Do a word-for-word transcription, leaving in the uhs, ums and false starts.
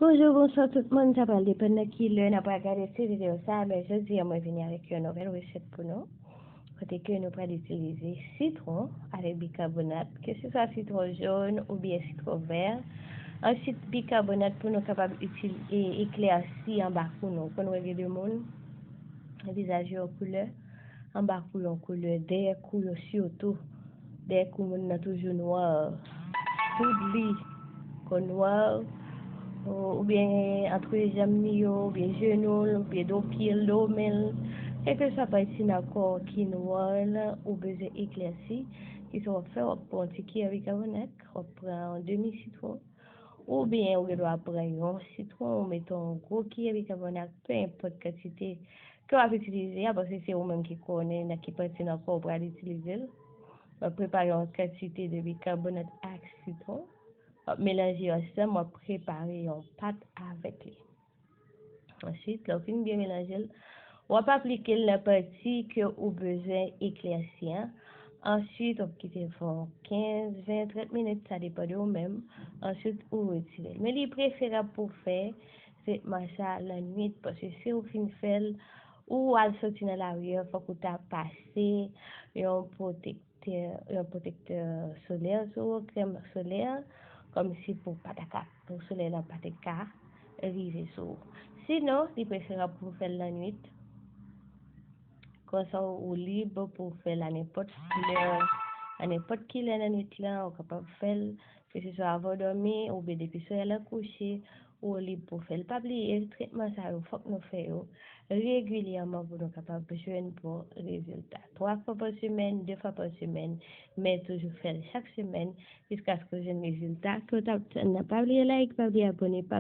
Bonjou, bonswa tout moun. Sa pral depann nan ki lè n ap gade ti videyo sa a, men jodi a mwen vini avèk yon nouvèl resèt pou nou. Kote ke nou pral itilize sitwon avèk bikabonat, ke se swa sitwon jòn oubyen sitwon vè. Answit, bikabonat pou nou kapab itil-, e, eklèsi anba kou nou. Konn wè gen de moun, vizaj yo yon koulè, anba kou yo yon koulè, dèyè kou yo sitou. Dèyè kou moun nan toujou nwa. Tout li konn nwa, ou-, oubyen antre janm li yo, oubyen jenou l, oubyen do pye l, do men l. Kèlkeswa pati nan kò ki nwa la, ou bezwen eklèsi. Kisa w ap fè? W ap pran yon ti kiyè bikabonat, w ap pran yon demi sitwon, oubyen ou gen dwa pran yon sitwon, ou mete yon gwo kiyè bikabonat, pe enpòt kantite ke w ap itilize a, paske se ou menm ki konnen nan ki pati nan kò w pral itilize l. W ap prepare yon kantite de bikabonat ak sitwon. W ap melanje yo ansanm, w ap prepare yon pat avèk li. Answit, lè w fin byen melanje l, w ap aplike l nan pati ke ou bezwen eklèsi an. Answit, w ap kite l fè yon kenz, ven, trant minit, sa depann de ou menm. Answit, ou retire l. Men li preferab pou w fè tretman sa a lannwit, paske si w fin fè l, ou al soti nan lari a, fòk ou ta pase yon pwotektè, yon pwotektè solè sou ou, krèm solè, kòmsi pou pa ta ka, pou solèy la pa te ka rive sou ou. Sinon, li preferab pou w fè l lannwit. Konsa, ou lib pou w fè l a nenpòt lè, a nenpòt ki lè nan nwit la, ou kapab fè l, ke se swa avan w dòmi oubyen depi solèy la kouche, ou lib pou w fè l. Pa bliye, tretman sa yo, fòk nou fè yo regilyèman pou nou kapab jwenn bon rezilta. Twa fwa pa semèn, de fwa pa semèn, men toujou fè l chak semèn, jiskaske w jwenn rezilta ke w t ap tann nan. Pa bliye like, pa bliye abòne, pa